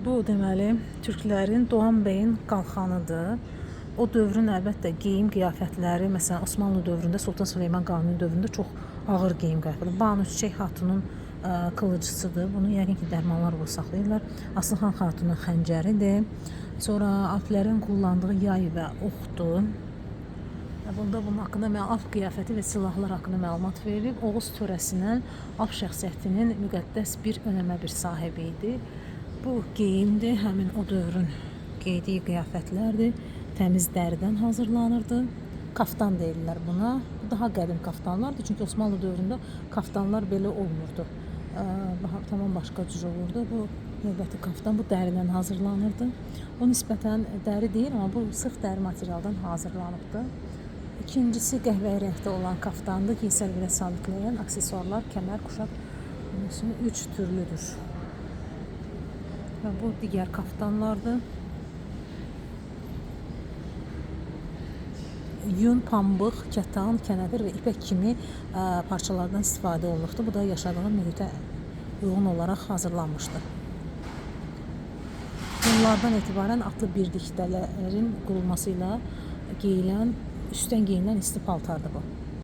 Bu deməli türklərin Doğan bəyin qalxanıdır. O dövrün əlbəttə geyim qiyafətləri, məsələn Osmanlı dövründə Sultan Süleyman Qanuni dövründə çox ağır geyim qiyafəti. Banu Çiçək Xatunun qılıcısıdır. Bunu yəqin ki dərmanlar olaraq saxlayırlar. Aslıxan Xatunun xəncəridir. Sonra alplərin kullandığı yay və oxdur. Bunda bunun haqqında alp qiyafəti və silahlar haqqında məlumat verilib. Oğuz törəsinin alp şəxsiyyətinin müqəddəs bir önəmə bir sahibi idi. Bu geyimdir, həmin o dövrün geydiyi qiyafətlərdir. Təmiz dəridən hazırlanırdı. Kaftan deyirlər buna. Bu daha qədim kaftanlardır. Çünki Osmanlı dövründə kaftanlar belə olmurdu. Daha tamam başqa cür olurdu. Bu növbəti kaftan bu dəridən hazırlanırdı. O nisbətən dəri deyil, amma bu sırf dəri materialdan hazırlanıbdı. İkincisi qəhvəyi rəngdə olan kaftandır. Giysəl belə sabitləyən aksesuarlar, kəmər, quşaq üç türlüdür. Və bu digər kaftanlardır. Yun, pambıq, kətan, kənədir və ipək kimi parçalardan istifadə olunubdur. Bu da yaşadığı mühitə uyğun olaraq hazırlanmışdır. Bunlardan etibarən atlı birliklərin qurulması ilə geyilən, üstdən geyinilən isti paltardır bu.